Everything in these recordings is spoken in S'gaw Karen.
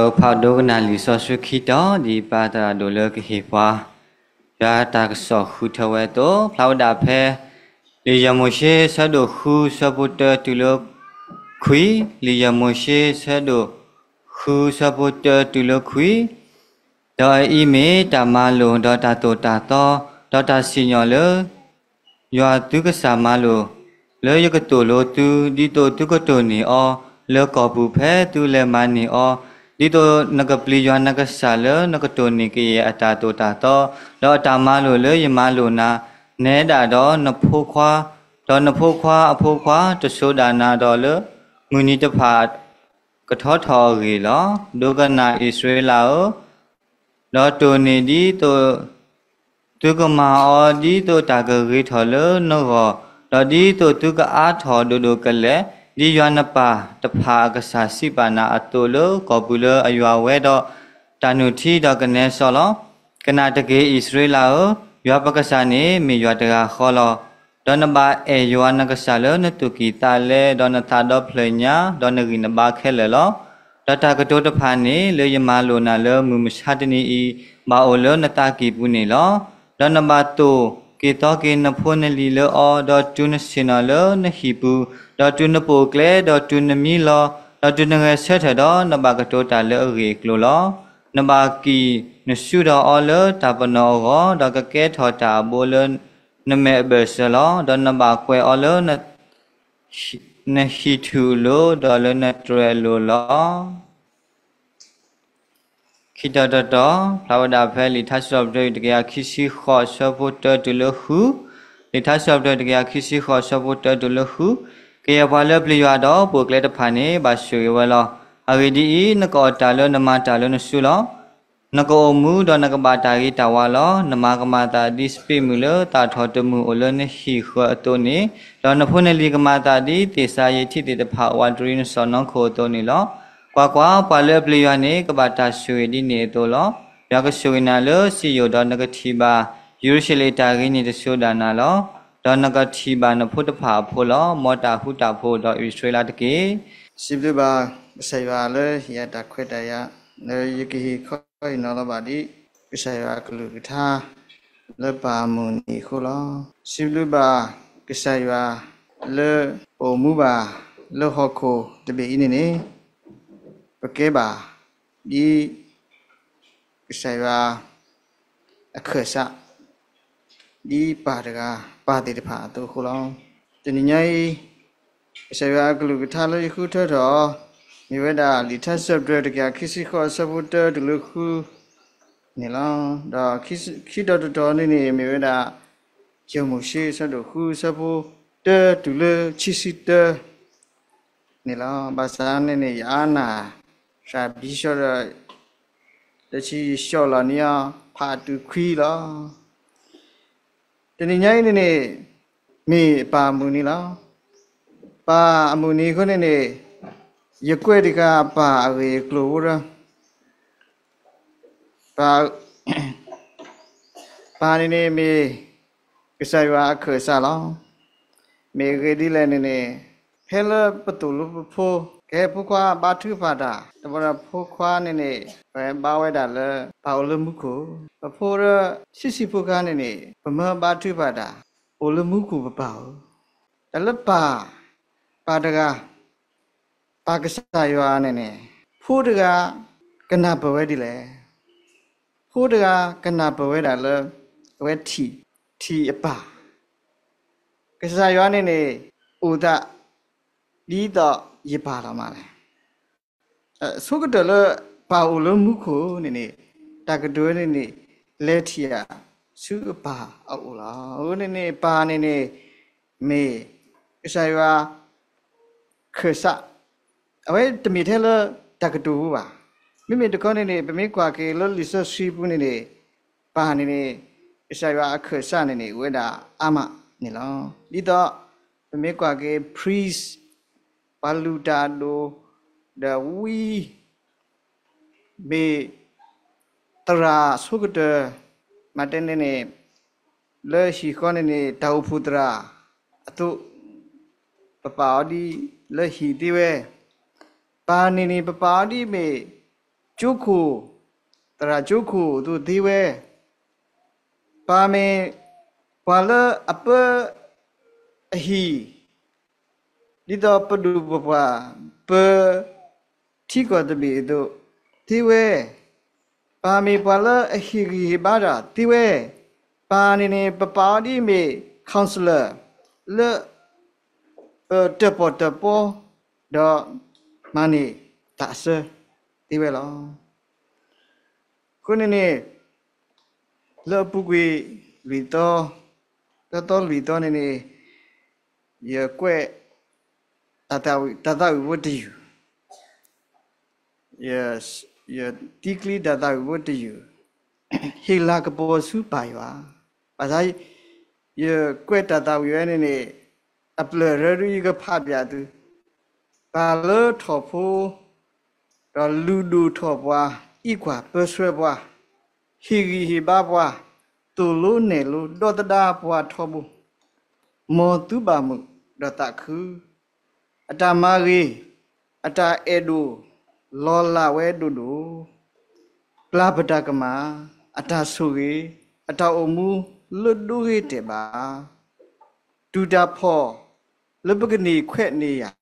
ပဖးဒိကနၣ်လံာ်စီဆှံခံတီၤ ဒ်ပၢ်သရၣ်ဒိၣ်လၢကဟ့ၣ်ပှၤ ယွၤတၢ်ကစီၣ်ဃုထၢဝဲအသိး, ဖျါဝဲဒၣ်ဖဲ လံာ်ယဲၢ်မိၤၡ့ ဆၢဒိၣ်ဃု ဆၢဖိတၢတုၤလၢခွံ, လံာ်ယဲၢ်မိၤၡ့ ဆၢဒိၣ်ဃု ဆၢဖိတၢတုၤလၢခွံ, ဒီးအအံၤမ့ၢ်တၢ်မၤလိာ် ဒီးတၢ်သိၣ်တၢ်သီ ဒီးတၢ်စံၣ်ညီၣ်လၢ ယွၤသုကစၢ်မၤလိာ်, လၢယကသိၣ်လိသု ဒ်သိးသုကတိၢ်နီၣ်အီၤ လၢကီၢ်ပူၤဖဲသုလဲၤမၤန့ၢ်အီၤ, ဒ်သိးနကပျံၤယွၤနကစၢ်လၢနကတိၢ်နီၣ်ကယဲၢ်အတၢ်သိၣ်တၢ်သီ, ဒီးအတၢ်မၤလိာ်လၢယမၤလိာ်နၤ, နဲဒၣ်ဒီးနဖိခွါ, ဒီးနဖိခွါအဖိခွါ တစိၤဒၣ်နၤဒီးလၢ မုၢ်နံၤတဖၣ်ကထီထီၣ်အဂ့ၢ်လီၤ. ဒိကနၣ်အံၣ်စရ့လးဧၢ, ဒီးတိၢ်နီၣ်ဒ်သိး သုကမၤအီၤဒ်သိးတၢ်ကဂ့ၤထီၣ်လၢနဂီၢ်, ဒီးဒ်သိးသုကအါထီၣ်ဒိၣ်ဒိၣ်ကလဲာ်, ဒ်ယွၤနပၢ်တဖၣ်အကစၢ်စံးဘၣ်နၤအသိးလၢကီၢ်ပူၤလၢအယွၤဝဲဒီး တၢ်နုၢ်ထံဒီးကနဲစီလီၤ. ကနၣ်တက့ၢ်အံၣ်စရ့လးဧၢ, ယွၤပကစၢ်န့ၣ်မ့ၢ်ယွၤတဂၤဃီလီၤ. ဒီးနဘၣ်အဲၣ်ယွၤနကစၢ်လၢနသူၣ်ကံၢ်သးလဲ, ဒီးနသးဒီဖျၢၣ်ညါ, ဒီးနဂံၢ်နဘါခဲလၢာ်လီၤ. ဒီးတၢ်ကတိၤတဖၣ်န့ၣ် လၢယမၤလိာ်နၤလၢမုၢ်မဆါတနံၤအံၤ, ဘၣ်အိၣ်လၢနသးကံၢ်ပူၤန့ၣ်လီၤ. ဒီးနဘၣ်သိၣ်က့ၤသီက့ၤနဖိနလံၤလၢအီၤ, ဒီးတုၤနဆ့ၣ်နီၤလၢနဟံၣ်ပူၤ, ဒီးတုၤနပိာ်ကျဲ, ဒီးတုၤနမံလီၤ, ဒီးတုၤနဂဲၤဆၢထၢၣ်ဒီး, နဘၣ်ကတိၤတၢ်လၢအဂ့ၢ်အကျိၤလီၤ. နဘၣ်ကံၣ်နစုဒီးအီၤလၢတၢ်ပနီၣ်အဂီၢ်, ဒီးကကဲထီၣ်တၢ်အဘိလၢနမဲာ်အဘၢၣ်စၢၤလီၤ. ဒီးနဘၣ်ကွဲးအီၤလၢ နဟံၣ်ထူၣ်အလိၤ, ဒီးလၢနတြဲၤအလိၤလီၤ. ခံတီၤတတီၤ, ဖျါဝဲဒၣ်ဖဲလံာ်ထါစံးထီၣ်ပတြၢၤ တကယၤခံဆံဃိး ဆၢဖိတၢတုၤလၢဃု, လံာ်ထါစံးထီၣ်ပတြၢၤ တကယၤခံဆံဃိး ဆၢဖိတၢတုၤလၢဃု, ကယဲၢ်ပှၤလၢအပျံၤယွၤဒီးပိာ်ကျဲတဖၣ်န့ၣ် ဘၣ်ဆိၣ်ဂ့ၤဝဲလီၤ. အဂ့ၢ်ဒ်အံၤ, နကအီၣ်တၢ်လၢနမၤတၢ်လၢနစုလီၤ. နကအိၣ်မူဒီးနကဘၣ်တၢ်ဂ့ၤတၢ်ဝါလီၤ. နမၤကမၤသးဒ်စပံးမုၢ်လၢသၣ်ထီၣ်တမုၢ်အိၣ်လၢနဟံၣ်ဃၢၤအသိးန့ၣ်, ဒီးနဖိနလံၤကမၤသးဒ်သ့ၣ်စၤယံးထံသ့ၣ်တဖၣ်အိၣ်ဝးတရံးနစီၣ်နီၤခိၣ်အသိးန့ၣ်လီၤ. ကွၢ်ကွၢ်, ပှၤလၢအပျံၤယွၤန့ၣ် ကဘၣ်တၢ်ဆိၣ်ဂ့ၤဒ်န့ၣ်အသိးလီၤ. ယွၤကဆိၣ်ဂ့ၤနၤလၢစံယိၣ်, ဒီးနကထံၣ်ဘၣ်ယရူၤၡလ့ၣ်တၢ်ဂ့ၤန့ၣ်တစိၤဒၣ်နၤလီၤ. ဒီးနကထံၣ်ဘၣ်နဖိတဖၣ်အဖိလီၤ. မ်တၢ်ဃူတၢ်ဖိးဒီးအံၣ်စရ့လးတက့ၢ်. စံးဘျုးဘၣ်ကစၢ်ယွၤလၢဟ့ၣ်ယၤတၢ်ခွဲးတၢ်ယာ်, လၢယကဟ့ၣ်ခီဟ့ၣ်နီၤလီၤဘၣ်ဒ် ကစၢ်ယွၤအကလုၢ်ကထါ လၢပၢ်အမုၢ်နံၤအဃိလီၤ. စံးဘျုးဘၣ်ကစၢ်ယွၤလၢပအိၣ်မူဘၣ်လၢဟီၣ်ခိၣ်တဘ့ၣ်အံၤန့ၣ်န့ၣ်, ပကဲဘၣ်ဒ် ကစၢ်ယွၤအခၢၣ်စး ဒ်ပၢ်တဂၤ ပၢ်သ့ၣ်တဖၣ်အသိးအဃိလီၤ. တနံၤညါအံၤ ကစၢ်ယွၤအကလုၢ်ကထါလၢယဃုထၢထီၣ်အီၤ မ့ၢ်ဝဲဒၣ်လံာ်ထါစံးထီၣ်ပတြၢၤ တကယၤခံဆံဃိး ဆၢဖိတၢတုၤလၢဃုန့ၣ်လီၤ. ဒီးခံတီၤတတီၤန့ၣ်န့ၣ် မ့ၢ်ဝဲဒၣ် ယဲၢ်မိၤၡ့ ဆၢဒိၣ်ဃု ဆၢဖိတၢတုၤလၢခံဆံတၢ န့ၣ်လီၤ. ဘၣ်ဆၣ်န့ၣ်န့ၣ် ယအါနၢ် သးဘံၣ်ဆှီဒီး တဆံယဆှီလီၤန့ၢ်အီၤ ဖးတုၤခွံလီၤ. တနံၤညါအံၤန့ၣ်န့ၣ် မ့ၢ်ပၢ်အမုၢ်နံၤလီၤ. ပၢ်အမုၢ်နံၤအဃိန့ၣ်န့ၣ် ယကွဲးတခါပၢ်အဂ့ၢ်အကျိၤဝဲဒီး ပၢ် ပၢ်န့ၣ်န့ၣ်မ့ၢ် ကစၢ်ယွၤအခၢၣ်စးလီၤ. မ့ၢ်အဂ့ၢ်ဒ်လဲၣ်န့ၣ်န့ၣ် ဖဲလၢပသိၣ်လိပဖိ ကဟဲဖိခွါဘါထုကဖၣ်တၢ် တဘျီဒီးဖိခွါန့ၣ်န့ၣ် ပဘါဝဲဒၣ်လၢ ပၢ်အိၣ်လၢမူခိၣ်, ပဖိဒီးဆံးဆံးဖိခွါန့ၣ်န့ၣ် ပမၢဘါထုကဖၣ်တၢ် အိၣ်လၢမူခိၣ်ပပၢ်ဧၢ, တၢ်လၢပၢ် ပၢ်တဂၤ ပၢ်ကစၢ်ယွၤန့ၣ်န့ၣ် ဖိတဂၤ ကနၢ်ပၢၢ်ဝဲဒ်လဲၣ်. ဖိတဂၤကနၢ်ပၢၢ်ဝဲဒၣ်လၢ အဝဲထံၣ် ထံၣ်အပၢ်, ကစၢ်ယွၤန့ၣ်န့ၣ် အိၣ်သး ဒ်သိးယပၢ်လီၤမးလဲၣ်. အဆိကတၢၢ်လၢ ပၢ်အိၣ်လၢမူခိၣ်န့ၣ်န့ၣ် တၢ်ကတိၤဝဲန့ၣ်န့ၣ် လဲၤထံၣ်အဆူအပၢ်အအိၣ်လီၤ. အဃိန့ၣ်န့ၣ် ပၢ်န့ၣ်န့ၣ် မ့ၢ်ကစၢ်ယွၤ ခၢၣ်စး, အဝဲတမ့ၢ်ထဲလၢ တၢ်ကတိၤဖိဘၣ်. မ့မ့ၢ်တခီန့ၣ်န့ၣ် ပမ့ၢ်ကွၢ်က့ၤလၢလံာ်စီဆှံပူၤန့ၣ်န့ၣ် ပၢ်န့ၣ်န့ၣ် ကစၢ်ယွၤအခၢၣ်စးန့ၣ်န့ၣ် အိၣ်ဝဲဒၣ်အါမးန့ၣ်လီၤ. ဒ်သိး ပမ့ၢ်ကွၢ်က့ၤ priest ပှၤလုၢ်တၢ်အဒိၣ် ဒီးဝံ မ့ၢ်သရၣ်ဆိကတၢၢ်, မ့ၢ်တဲန့ၣ်န့ၣ် လၢဟံၣ်ဃီန့ၣ်န့ၣ် တၢ်အိၣ်ဖှိၣ်သရၣ်အသိး, ပပာ်အီၤဒ်လၢဟံၣ်သ့ဝဲ, ပၢ်န့ၣ်န့ၣ် ပပာ်အီၤဒ်မ့ၢ်ကၠိခိၣ်, သရၣ်ကၠိခိၣ်အသိးသ့ဝဲ, ပၢ်မ့ၢ်ပှၤလၢအပၢ အဟံၣ်, ဒ်သိးပဒိၣ်ပပှၢ်ပၢ ထံကီၢ်တဘ့ၣ်အသိးသ့ဝဲ, ပၢ်မ့ၢ်ပှၤလၢအဟ့ၣ်ဂံၢ်ဟ့ၣ်ဘါတၢ်သ့ဝဲ, ပၢ်န့ၣ်န့ၣ် ပပာ်အီၤဒ်မ့ၢ် counselor လၢ တၢၣ်ပီၣ်တၢၣ်ပီ ဒီးမၤန့ၢ်တၢ်အစၢသ့ဝဲလီၤ. အဃိန့ၣ်န့ၣ် လၢအပူၤကွံာ်လွံၢ်သီ, လၢသီလွံၢ်သီန့ၣ်န့ၣ် ယကွဲး တၢ်သးဝံၣ်ဖိတယုၢ်, ယ, ယသံကျံတၢ်သးဝံၣ်ဖိတယုၢ်, ဟ့ၣ်လၤကပီၤဆူပၢ်ယွၤ, ဘၣ်ဆၣ် ယကွဲးတၢ်သးဝံၣ်ဝဲန့ၣ်န့ၣ် အပျၢၢ်ရၢဒုယကဖးပၠးသု, ပၢ်လၢထီၣ်ဖိ ဒီးလုၢ်ဒိၣ်ထီၣ်ပှၤ, အံးကွၢ်ပၢဆှၢပှၤ, ဟ့ၣ်ဂံၢ်ဟ့ၣ်ဘါပှၤ, သိၣ်လိနဲၣ်လိဒီသဒၣ်ပှၤထီဘိ, မ်သုဘၣ်မုာ်ဒီးသးခု, အတၢ်မၤဂ့ၤ, အတၢ်အဲၣ်ဒိၣ်လီၤလးဝဲဒိၣ်ဒိၣ်, ပျၢ်ပတၢ်ကမၣ်, အတၢ်ဆိၣ်ဂ့ၤ, အတၢ်အိၣ်မူလၢဒိဂ့ၤတဲာ်ဘၣ် တူၢ်တၢ်ဖှီၣ်လၢပကန့ၢ်ခွဲးန့ၢ်ယာ်,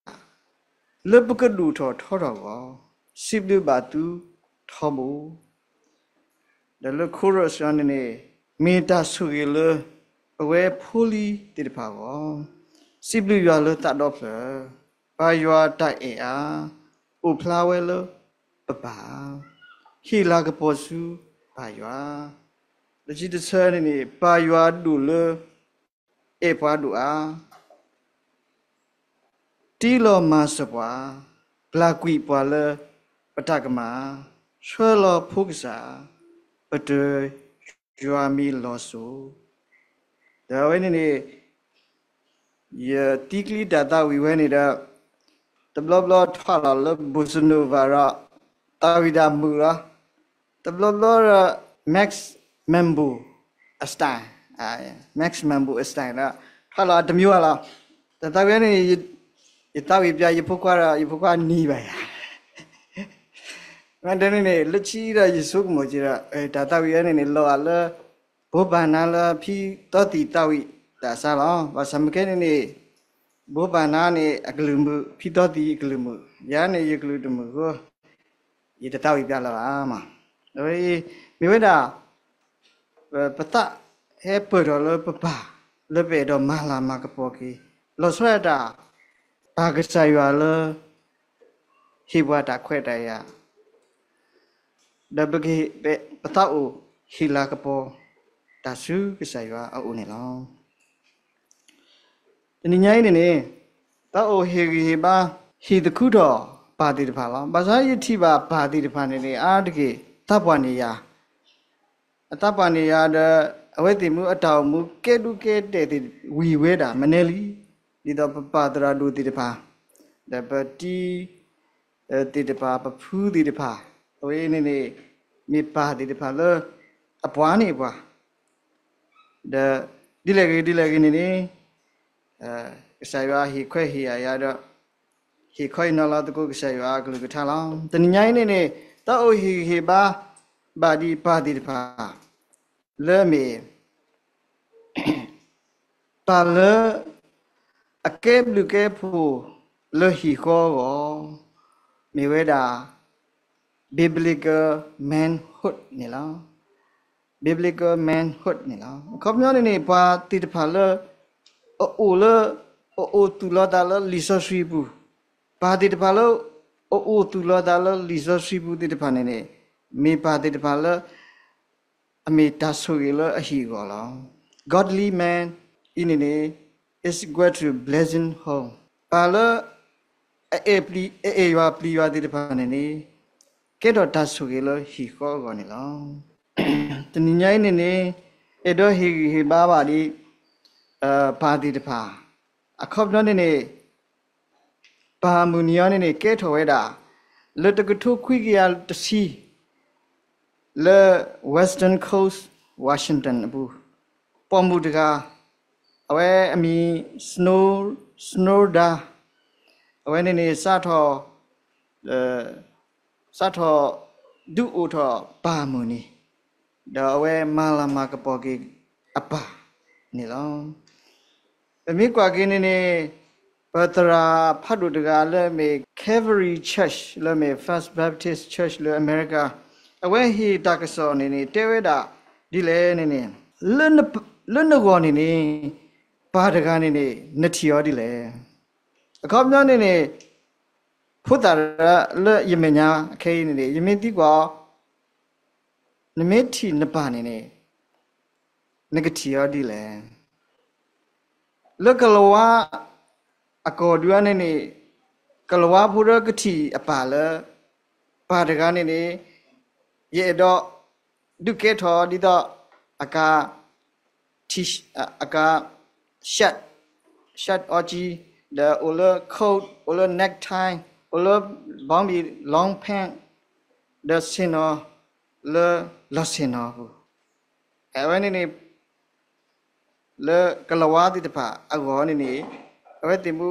လၢပကဒိၣ်ထီၣ်ထီထီၣ်အဂီၢ်, စံးဘျုးဘၣ်သုထီဘိ. ဒီးလၢ chorus အံၤန့ၣ်န့ၣ် မ့ၢ်တၢ်ဆိၣ်ဂ့ၤလၢပဝဲဖိလံၤသ့ၣ်တဖၣ်အဂီၢ်, စံးဘျုးယွၤလၢသးဒီဖျၢၣ်, ပၢ်ယွၤတၢ်အဲၣ်အါ အိၣ်ဖျါဝဲလၢပပၢ်, ဟ့ၣ်လၤကပီၤဆူပၢ်ယွၤ, လၢခံတဆၢန့ၣ်န့ၣ် ပၢ်ယွၤဒိၣ်လၢ အဲၣ်ပှၤဒိၣ်အါ တ့လီၤမၤစၢၤပှၤ, ပျၢ်ကွံာ်ပှၤလၢပတၢ်ကမၣ်, ဆှၢလီၤဖိကစၢ်, ပတြၢၤယွၤမံၤလီၤစိၤ. ဒီးအဝဲန့ၣ်န့ၣ် ယသံကျံတၢ်သးဝံၣ်ဝဲန့ၣ်ဒီး တဘျီဘျီထွဲလီၤလၢ Bossa Nova ဒီး သးဝံၣ်တၢ်မုာ်လီၤ. တဘျီဘျီဒီး Max Mambo အ style, Max Mambo အ style ဒီး ထွဲလီၤအတမံၤဝဲလီၤ. တၢ်သးဝံၣ်န့ၣ် ယသးဝံၣ်ပၠးယဖိခွါဒီး ယဖိခွါနံၤဘၣ်ယၤ မ့ၢ်ဒ်န့ၣ်န့ၣ် လၢခံဒီးယဆိကမိၣ်က့ၤဒီး တၢ်သးဝံၣ်ဝဲန့ၣ်န့ၣ် လီၤဂာ်လၢ ဘိးဘၣ်နါလၢဖံသီသံၣ်သးဝံၣ်တၢ်အစၢလီၤ. ဘၣ်ဆၣ်မ့ၢ်ခဲန့ၣ်န့ၣ် ဘိးဘၣ်နါန့ၣ် အကလုၢ်မုာ်, ဖံသီသံၣ်အကလုၢ်မုာ်, ယၤန့ၣ်ယကလုၢ်တမုာ်အဃိ ယတသးဝံၣ်ပၠးလၢၤဘၣ်မး. အဝဲအံၤ မ့ၢ်ဝဲဒၣ် ပသးဟဲပၢၢ်ထီၣ်လၢပပၢ် လၢပအဲၣ်ဒိးမၤလၤမၤကပီၤက့ၤ လီၤဆီဒၣ်တၢ် ပၢ်ကစၢ်ယွၤလၢ ဟ့ၣ်ပှၤတၢ်ခွဲးတၢ်ယာ် ဒီးပက ပသးအိၣ်ဟ့ၣ်လၤကပီၤတၢ်ဆူကစၢ်ယွၤအအိၣ်န့ၣ်လီၤ. တနံၤညါအံၤန့ၣ်န့ၣ် သးအိၣ်ဟ့ၣ်ဂံၢ်ဟ့ၣ်ဘါ ဟ့ၣ်သခူထီၣ်ပၢ်သ့ၣ်တဖၣ်လီၤ. ဘၣ်ဆၣ်ယထံၣ်ဘၣ်ပၢ်သ့ၣ်တဖၣ်န့ၣ်န့ၣ် အါတက့ၢ်သးပှၢ်န့ၢ်ယၤ အသးပှၢ်န့ၢ်ယၤဒီး အဝဲသ့ၣ်မ့ၢ်အတၢ်အိၣ်မူကဲဒိၣ်ကဲတဲာ်သ့ၣ်ဝံၤဝဲဒၣ်မနုၤလံ. ဒ်သိးပပၢ်သရၣ်ဒိၣ်သ့ၣ်တဖၣ် ဒီးပတံၤ သ့ၣ်တဖၣ် ပဖုသ့ၣ်တဖၣ် အဝဲန့ၣ်န့ၣ် မ့ၢ်ပၢ်သ့ၣ်တဖၣ်လၢ အပှၤန့ၢ်ပှၤ ဒီး ဒ်လဲၣ်ဂ့ၤဒ်လဲၣ်ဂ့ၤန့ၣ်န့ၣ် ကစၢ်ယွၤဟ့ၣ်ခွဲးဟ့ၣ်ယာ်ယၤဒီး ဟ့ၣ်ခီအံၤနီၤလီၤသကိးကစၢ်ယွၤအကလုၢ်ကထါလီၤ. တနံၤညါအံၤန့ၣ်န့ၣ် တၢ်အိၣ်ဟ့ၣ်ဂံၢ်ဟ့ၣ်ဘါ ဘၣ်ဒံးပၢ်သ့ၣ်တဖၣ် လၢအမ့ၢ် ပၢ်လၢ အကဲဘျုးကဲဖှိၣ်လၢဟံၣ်ဃီအဂီၢ် မ့ၢ်ဝဲဒၣ် biblical manhood န့ၣ်လီၤ. biblical manhood န့ၣ်လီၤ. အခီပညီန့ၣ်န့ၣ် ပှၤသ့ၣ်တဖၣ်လၢ အအိၣ်လၢ အအိၣ်သူၣ်လီၤသးလၢလံာ်စီဆှံပူၤ, ပၢ်သ့ၣ်တဖၣ်လၢ အအိၣ်သူၣ်လီၤသးလၢလံာ်စီဆှံပူၤသ့ၣ်တဖၣ်န့ၣ်န့ၣ် မ့ၢ်ပၢ်သ့ၣ်တဖၣ်လၢ အမ့ၢ်တၢ်ဆိၣ်ဂ့ၤလၢအဟံၣ်အဂီၢ်လီၤ. godly man အံၤန့ၣ်န့ၣ် is equal to blessing home ပၢ်လၢ အအဲၣ်ပျံၤ အအဲၣ်ယွၤပျံၤယွၤသ့ၣ်တဖၣ်န့ၣ်န့ၣ် ကဲထီၣ်တၢ်ဆိၣ်ဂ့ၤလၢဟံၣ်ဃီအဂီၢ်န့ၣ်လီၤ. တနံၤညါအံၤန့ၣ်န့ၣ် အဲၣ်ဒိးဟ့ၣ်ဂံၢ်ဟ့ၣ်ဘါဘၣ်ဒ် ပၢ်သ့ၣ်တဖၣ် အခီပညီန့ၣ်န့ၣ် ပၢ်မုၢ်နံၤအံၤန့ၣ်န့ၣ် ကဲထီၣ်ဝဲဒၣ် လၢတကထိခွံကယၤတဆံ လၢ Western Coast Washington အပူၤ ပိာ်မုၣ်တဂၤ အဝဲအမံၤ Snow Snowdon အဝဲန့ၣ်န့ၣ် စးထီၣ် စးထီၣ်ဒုးအိၣ်ထီၣ်ပၢ်မုၢ်နံၤ ဒီးအဝဲမၤလၤမၤကပီၤက့ၤအပၢ်န့ၣ်လီၤ. ပမ့ၢ်ကွၢ်က့ၤန့ၣ်န့ၣ် ပသရၣ်ဖးဒိၣ်တဂၤလၢအမ့ၢ် Calvary Church လၢအမ့ၢ် First Baptist Church လၢအမဲရကၤ အဝဲဟ့ၣ်တၢ်ကစီၣ်န့ၣ်န့ၣ် တဲဝဲဒၣ်ဒ်လဲၣ်န့ၣ်န့ၣ် လၢနဂီၢ်န့ၣ်န့ၣ် ပၢ်တဂၤန့ၣ်န့ၣ် နထံၣ်အီၤဒ်လဲၣ်. အခီပညီန့ၣ်န့ၣ် ဖိသၣ်လၢယမဲာ်ညါခဲအံၤန့ၣ်န့ၣ် ယမ့ၢ်သံကွၢ်အီၤ နမ့ၢ်ထံၣ်နပၢ်န့ၣ်န့ၣ် နကထံၣ်အီၤဒ်လဲၣ်. လၢကလၤဝါအကီၢ်ဒုးအါန့ၣ်န့ၣ် ကလၤဝါဖိဒီးကထံၣ်အပၢ်လၢ ပၢ်တဂၤန့ၣ်န့ၣ် ယအဲၣ်ဒိးဒုးကဲထီၣ်ဒ်သိး အက T အက shirt shirt အီကံ ဒီးအိၣ်လၢ coat အိၣ်လၢ necktie အိၣ်လၢ ဘောင်းဘီ long pant ဒီးဆ့ၣ်နီၤလၢလီၢ်ဆ့ၣ်နီၤအပူၤ အဝဲန့ၣ်န့ၣ် လၢကလၤဝါသ့ၣ်တဖၣ်အဂီၢ်န့ၣ်န့ၣ် အဝဲသ့ၣ်မူ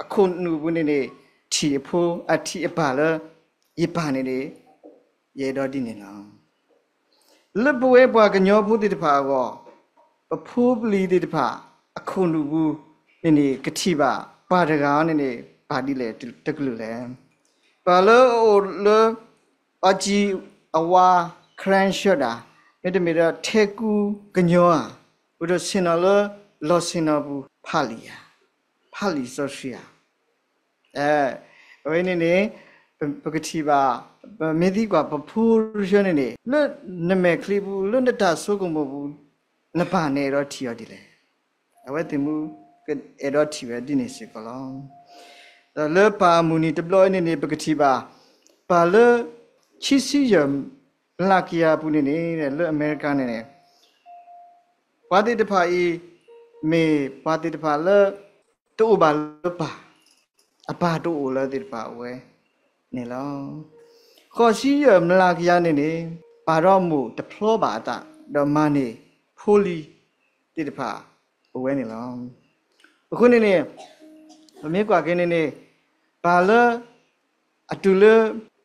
အခိၣ်နူာ်ပူၤန့ၣ်န့ၣ် ထံၣ်အဖိ အထံၣ်အပၢ်လၢ ယပၢ်န့ၣ်န့ၣ် ယအဲၣ်ဒိးဒ်န့ၣ်လီၤ. လၢပဝဲပှၤကညီဖိသ့ၣ်တဖၣ်အဂီၢ် ပဖိပလံၤသ့ၣ်တဖၣ် အခိၣ်နူာ်ပူၤန့ၣ်န့ၣ် ကထံၣ်ဘၣ် ပၢ်တဂၤန့ၣ်န့ၣ် ပၢ်ဒ်လဲၣ်တကလုာ်လဲၣ်. ပၢ်လၢအအိၣ်လၢ အီကံ အဝါ ခရၢၣ် shirt ဧါ, မ့တမ့ၢ်ဒီးထဲကူကညီဧါ, အိၣ်ဒီးဆ့ၣ်နီၤလၢလီၢ်ဆ့ၣ်နီၤပူၤ ဖးလံာ်ဧါ, ဖးလံာ်စီဆှံဧါ. အဝဲန့ၣ်န့ၣ် ပကထံၣ်ဘၣ် ပမ့ၢ်သံကွၢ်ပဖိတဆၢန့ၣ်န့ၣ် လၢနမဲာ်ချံပူၤ လၢနတၢ်ဆိကမိၣ်ပူၤ နပၢ်န့ၣ်အဲၣ်ဒိးထံၣ်အီၤဒ်လဲၣ်. အဝဲသ့ၣ်မူ အဲၣ်ဒိးထံၣ်ဝဲဒ်န့ၣ်စ့ၢ်ကီးလီၤ. ဒီးလၢပၢ်အမုၢ်နံၤတဘျီအံၤန့ၣ်န့ၣ် ပကထံၣ်ဘၣ် ပၢ်လၢ ခံဆံယဲၢ် မလၤကယၤအပူၤန့ၣ်န့ၣ် လၢအမဲရကၤန့ၣ်န့ၣ် ပှၤသ့ၣ်တဖၣ်အံၤ မ့ၢ်ပှၤသ့ၣ်တဖၣ်လၢ တအိၣ်ဘၣ်လၢပၢ်, အပၢ်တအိၣ်လၢသ့ၣ်တဖၣ်အဝဲန့ၣ်လီၤ. ဃိးဆံယဲၢ် မလၤကယၤန့ၣ်န့ၣ် ပၢ်ဒီးမိၢ်တဖျီဘၣ်အသး ဒီးမၤန့ၢ်ဖိလံၤသ့ၣ်တဖၣ်အဝဲန့ၣ်လီၤ. အဃိန့ၣ်န့ၣ် ပမ့ၢ်ကွၢ်က့ၤန့ၣ်န့ၣ် ပၢ်လၢ အတုၤလၢ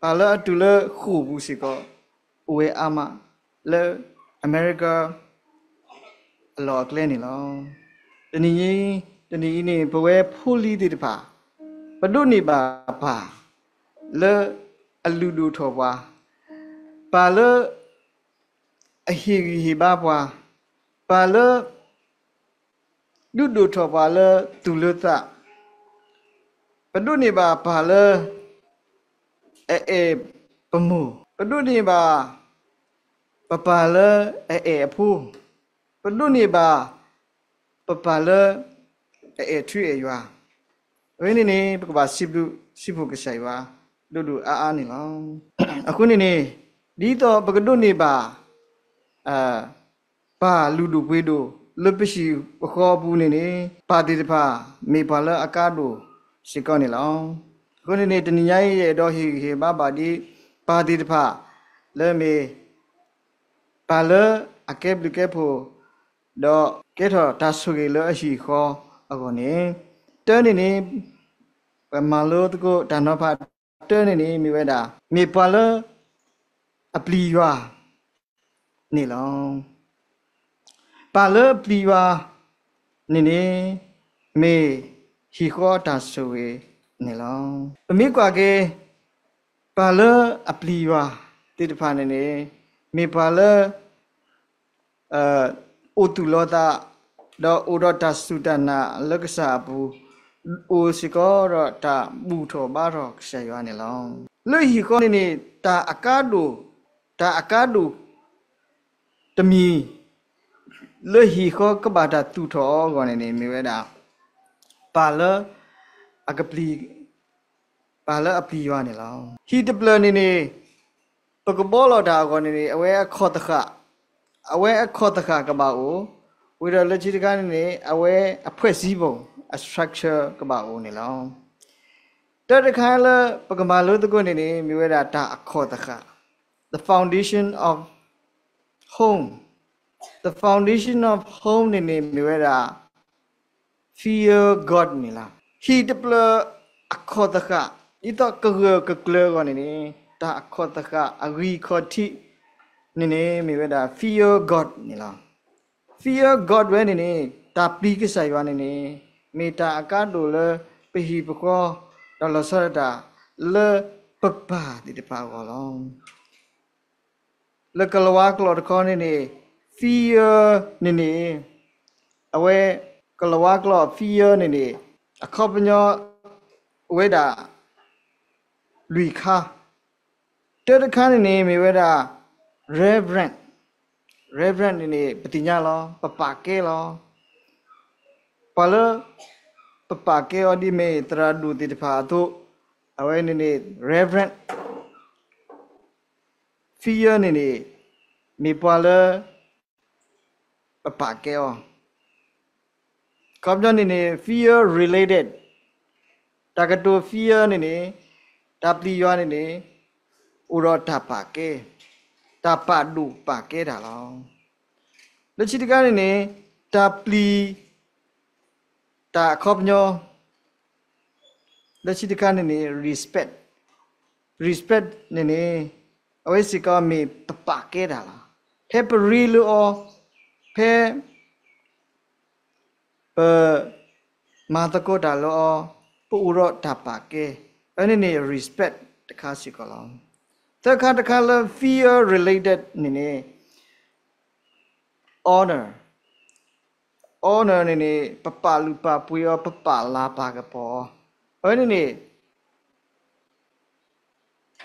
ပၢ်လၢအတုၤလၢဃိာ်ပူၤစ့ၢ်ကီး အိၣ်ဝဲအါမး လၢအမဲရကၤ အလီၢ်အကျဲန့ၣ်လီၤ. တနံၤအံၤ တနံၤအံၤန့ၣ် ပဝဲဖိလံၤသ့ၣ်တဖၣ် ပဒိးန့ၢ်ဘၣ်ပၢ် လၢအလုၢ်ဒိၣ်ထီၣ်ပှၤ, ပၢ်လၢ အဟ့ၣ်ဂံၢ်ဟ့ၣ်ဘါပှၤ, ပၢ်လၢ ဒုးဒိၣ်ထီၣ်ပှၤလၢသူၣ်လၢသး, ပဒိးန့ၢ်ဘၣ်ပၢ်လၢ အအဲၣ်ပမိၢ်, ပဒိးန့ၢ်ဘၣ် ပပၢ်လၢအအဲၣ်အဖိ, ပဒိးန့ၢ်ဘၣ် ပပၢ်လၢ အအဲၣ်ထူအဲၣ်ယွၤ, အဝဲန့ၣ်န့ၣ် ပကဘၣ်စံးဘျုးစံးဖှိၣ်ကစၢ်ယွၤ ဒိၣ်ဒိၣ်အါအါန့ၣ်လီၤ. အဃိန့ၣ်န့ၣ် ဒ်သိးပကဒိးန့ၢ်ဘၣ် ပၢ်လုၢ်ဒိၣ်ပှ့ၤဒိၣ် လၢပဟံၣ်ပဃီအပူၤန့ၣ်န့ၣ် ပၢ်သ့ၣ်တဖၣ် မ့ၢ်ပှၤလၢအကါဒိၣ်စ့ၢ်ကီးန့ၣ်လီၤ. အဃိန့ၣ်န့ၣ် တနံၤညါအံၤ ယအဲၣ်ဒိးဟ့ၣ်ဂံၢ်ဟ့ၣ်ဘါဘၣ်ဒ် ပၢ်သ့ၣ်တဖၣ် လၢမ့ၢ် ပၢ်လၢအကဲဘျုးကဲဖှိၣ် ဒီးကဲထီၣ်တၢ်ဆိၣ်ဂ့ၤလၢအဟံၣ်ဃီအဂီၢ်န့ၣ် တၢန့ၣ်န့ၣ် ပမၤလိသကိးတၢ်နီၤဖးတၢန့ၣ်န့ၣ် မ့ၢ်ဝဲဒၣ် မ့ၢ်ပှၤလၢ အပျံၤယွၤန့ၣ်လီၤ. ပၢ်လၢအပျံၤယွၤန့ၣ်န့ၣ် မ့ၢ်ဟံၣ်ဃီတၢ်ဆိၣ်ဂ့ၤန့ၣ်လီၤ. ပမ့ၢ်ကွၢ်က့ၤ ပၢ်လၢအပျံၤယွၤသ့ၣ်တဖၣ်န့ၣ်န့ၣ် မ့ၢ်ပှၤလၢ အိၣ်သူၣ်လီၤသး ဒီးအိၣ်ဒီးတၢ်စူၢ်တၢ်နာ်လၢကစၢ်အပူၤ, အိၣ်စ့ၢ်ကီးဒီးတၢ်ဘူၣ်ထီၣ်ဘါထီၣ်ကစၢ်ယွၤန့ၣ်လီၤ. လၢဟံၣ်ဃီန့ၣ်န့ၣ် တၢ်အကါဒိၣ်, တၢ်အကါဒိၣ်တမံၤ လၢဟံၣ်ဃီကဘၣ်တၢ်သူၣ်ထီၣ်အီၤအဂီၢ်န့ၣ်န့ၣ် မ့ၢ်ဝဲဒၣ် ပၢ်လၢ အကပျံၤ, ပာ်လၢအပျံၤယွၤန့ၣ်လီၤ. ဟံၣ်တဖျၢၣ်န့ၣ်န့ၣ် ပကဘီလီၤတၢ်အဂီၢ်န့ၣ်န့ၣ် အဝဲအခီၣ်သဃာ်, အဝဲအခီၣ်သဃာ်ကဘၣ်အိၣ်, ဝံၤဒီးလၢခံတခါန့ၣ်န့ၣ် အဝဲအဖှဲၣ်စံဘိၣ်, အ structure ကဘၣ်အိၣ်န့ၣ်လီၤ. တၢ်တခါလၢပကမၤလိသကိးန့ၣ်န့ၣ် မ့ၢ်ဝဲဒၣ်တၢ်အခီၣ်သဃာ်, the foundation of home, the foundation of home န့ၣ်န့ၣ် မ့ၢ်ဝဲဒၣ် fear God န့ၣ်လီၤ. ဟံၣ်တဖျၢၣ်အခီၣ်သဃာ်, ဒ်သိးကဂၢၢ်ကကျၢၤအဂီၢ်န့ၣ်န့ၣ် တၢ်အခီၣ်သဃာ်အဂံၢ်ခီၣ်ထံးန့ၣ်န့ၣ် မ့ၢ်ဝဲဒၣ် fear God န့ၣ်လီၤ. fear God ဝဲန့ၣ်န့ၣ် တၢ်ပျံၤကစၢ်ယွၤန့ၣ်န့ၣ် မ့ၢ်တၢ်အကါဒိၣ်လၢပဟံၣ်ပဃီ ဒီးလီၤဆီဒၣ်တၢ်လၢပပၢ်သ့ၣ်တဖၣ်အဂီၢ်လီၤ. လၢကလၤဝါကျိာ်တခီန့ၣ်န့ၣ် fear န့ၣ်န့ၣ် အဝဲကလၤဝါကျိာ် fear န့ၣ်န့ၣ် အခီပညီဝဲဒၣ်လွံၢ်ခါ, တၢ်တခါန့ၣ်န့ၣ် မ့ၢ်ဝဲဒၣ် reverence, reverence န့ၣ်န့ၣ် ပသ့ၣ်ညါလီၤ, ပပာ်ကဲလီၤ. ပှၤလၢပပာ်ကဲအီၤဒ်မ့ၢ်သရၣ်ဒိၣ်သ့ၣ်တဖၣ်အသိး, အဝဲန့ၣ်န့ၣ် reverence, fear န့ၣ်န့ၣ် မ့ၢ်ပှၤလၢပပာ်ကဲအီၤ. အခီပညီန့ၣ်န့ၣ် fear related, တၢ်ကတိၤ fear န့ၣ်န့ၣ် တၢ်ပျံၤယွၤန့ၣ်န့ၣ် အိၣ်ဒီးတၢ်ပာ်ကဲ, တၢ်ပာ်ဒိၣ်ပာ်ကဲတၢ်လီၤ. လၢခံတခါန့ၣ်န့ၣ် တၢ်ပျံၤ တၢ်အခီပညီ လၢခံတခါန့ၣ်န့ၣ် respect, respect န့ၣ်န့ၣ် အဝဲစ့ၢ်ကီးမ့ၢ်ပပာ်ကဲတၢ်လီၤ. ဖဲပရ့လိာ်အီၤ, ဖဲပမၤသကိးတၢ်လၢအီၤ, ပအိၣ်ဒီးတၢ်ပာ်ကဲ, အဝဲန့ၣ်န့ၣ် respect တခါစ့ၢ်ကီးလီၤ. သၢခါတခါလၢ fear related န့ၣ်န့ၣ် honor, honor န့ၣ်န့ၣ် ပပာ်လုၢ်ပာ်ပှ့ၤအီၤ, ပပာ်လၤပာ်ကပီၤအီၤ, အဝဲန့ၣ်န့ၣ်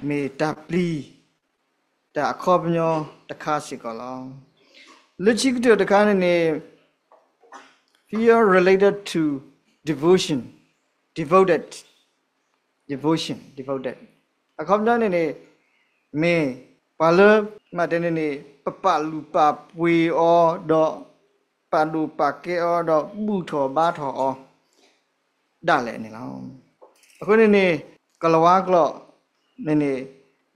မ့ၢ်တၢ်ပျံၤ တၢ်အခီပညီတခါစ့ၢ်ကီးလီၤ. လၢခံကတၢၢ်တခါန့ၣ်န့ၣ် fear related to devotion, devoted, devotion, devoted အခီပညီန့ၣ်န့ၣ် မ့ၢ်ပှၤလၢ မ့ၢ်တဲန့ၣ်န့ၣ် ပပာ်လုၢ်ပာ်ပှ့ၤအီၤဒီး ပာ်ဒိၣ်ပာ်ကဲအီၤဒီးဘူၣ်ထီၣ်ဘါထီၣ်အီၤ ဒၣ်လဲာ်န့ၣ်လီၤ. အဃိန့ၣ်န့ၣ် ကလၤဝါကျိာ်န့ၣ်န့ၣ်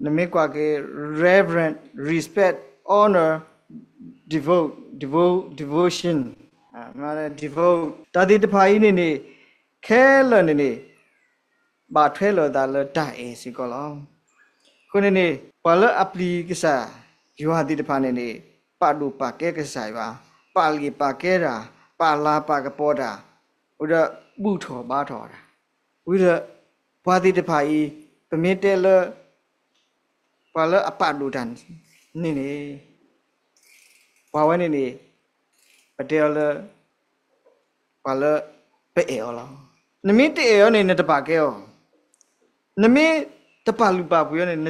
နမ့ၢ်ကွၢ်က့ၤ reverence, respect, honor, devote, devote, devotion, devote တၢ်သ့ၣ်တဖၣ်အံၤန့ၣ်န့ၣ် ခဲလၢာ်န့ၣ်န့ၣ် ဘၣ်ထွဲလိာ်သးလၢတၢ်အဲၣ်စ့ၢ်ကီးလီၤ. အဃိန့ၣ်န့ၣ် ပှၤလၢအပျံၤကစၢ်ယွၤသ့ၣ်တဖၣ်န့ၣ်န့ၣ် ပာ်ဒိၣ်ပာ်ကဲကစၢ်ယွၤ, ပာ်လုၢ်ပာ်ကဲတၢ်, ပာ်လၤပာ်ကပီၤတၢ်, ဝံၤဒီးဘူၣ်ထီၣ်ဘါထီၣ်တၢ်, ဝံၤဒီးပှၤသ့ၣ်တဖၣ်အံၤ ပမ့ၢ်တဲလၢ ပှၤလၢအပာ်ဒိၣ်တၢ်န့ၣ်န့ၣ် ပှၤဝဲန့ၣ်န့ၣ် ပတဲအီၤလၢ ပှၤလၢပအဲၣ်အီၤလီၤ. နမ့ၢ်တအဲၣ်အီၤန့ၣ် နတပာ်ကဲအီၤ, နမ့ၢ်တပာ်လုၢ်ပာ်ပှ့ၤအီၤန့ၣ်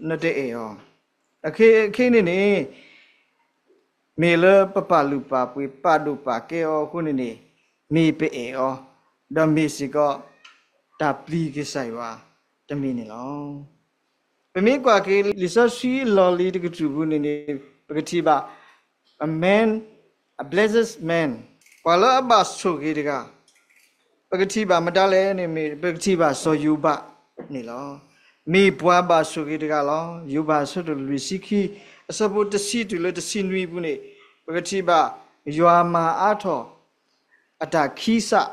နတအဲၣ်အီၤ. အခဲအံၤန့ၣ်န့ၣ် မ့ၢ်လၢပပာ်လုၢ်ပာ်ပှ့ၤ ပာ်ဒိၣ်ပာ်ကဲအီၤအဃိန့ၣ်န့ၣ် မ့ၢ်ပအဲၣ်အီၤ, ဒီးမ့ၢ်စ့ၢ်ကီး တၢ်ပျံၤကစၢ်ယွၤတမံၤန့ၣ်လီၤ. ပမ့ၢ်ကွၢ်က့ၤ လံာ်စီဆှံလီၢ်လံၤတကတြူၢ်ပူၤန့ၣ်န့ၣ် ပကထံၣ်ဘၣ် a man, a blessed man, ပှၤလၢအဘၣ်ဆိၣ်ဂ့ၤတဂၤ, ပကထံၣ်ဘၣ်မတၤလဲၣ်န့ၣ်မ့ၢ် ပကထံၣ်ဘၣ်စီၤယိၤဘးန့ၣ်လီၤ. မ့ၢ်ပှၤဘၣ်ဆိၣ်ဂ့ၤတဂၤလီၤ. ယိၤဘးအဆၢဒိၣ်လွံၢ်ဆံခံ အဆၢဖိတဆံတုၤလၢတဆံနွံအပူၤန့ၣ် ပကထံၣ်ဘၣ် ယွၤမၤအါထီၣ်အတၢ်ခံစး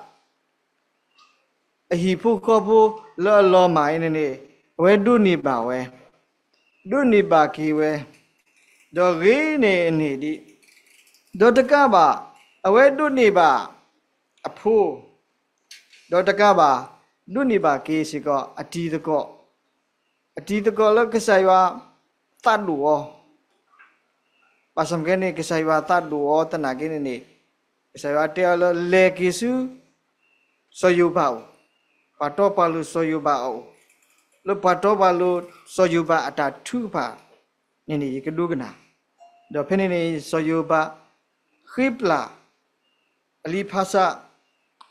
အဟံၣ်ဖိဃီဖိလၢအလီၤမၢ်အံၤန့ၣ်န့ၣ် အဝဲဒိးန့ၢ်ဘၣ်ဝဲ, ဒိးန့ၢ်ဘၣ်က့ၤဝဲ, ဒီးဂ့ၤန့ၢ်အန့ၢ်ဒံး, ဒီးတကးဘၣ် အဝဲဒိးန့ၢ်ဘၣ်အဖိ, ဒီးတကးဘၣ် ဒိးန့ၢ်ဘၣ်က့ၤစ့ၢ်ကီး အတံၤသကိး, အတံၤသကိးလၢကစၢ်ယွၤသးဒိၣ်အီၤ ဘၣ်ဆၣ်မ့ၢ်ကဲန့ၣ် ကစၢ်ယွၤသးဒိၣ်အီၤသနာ်က့န့ၣ်န့ၣ် ကစၢ်ယွၤတဲအီၤလၢ လဲၤက့ၤဆူစီၤယိၤဘးအအိၣ်, ပှၤတီပှၤလိၤစီၤယိၤဘးအအိၣ်, လၢပှၤတီပှၤလိၤစီၤယိၤဘးအတၢ်ထုကဖၣ်န့ၣ်န့ၣ် ယကဒိကနၣ်, ဒီးဖဲန့ၣ်န့ၣ် စီၤယိၤဘးဃ့ပျၢ် အလံာ်ဖးစး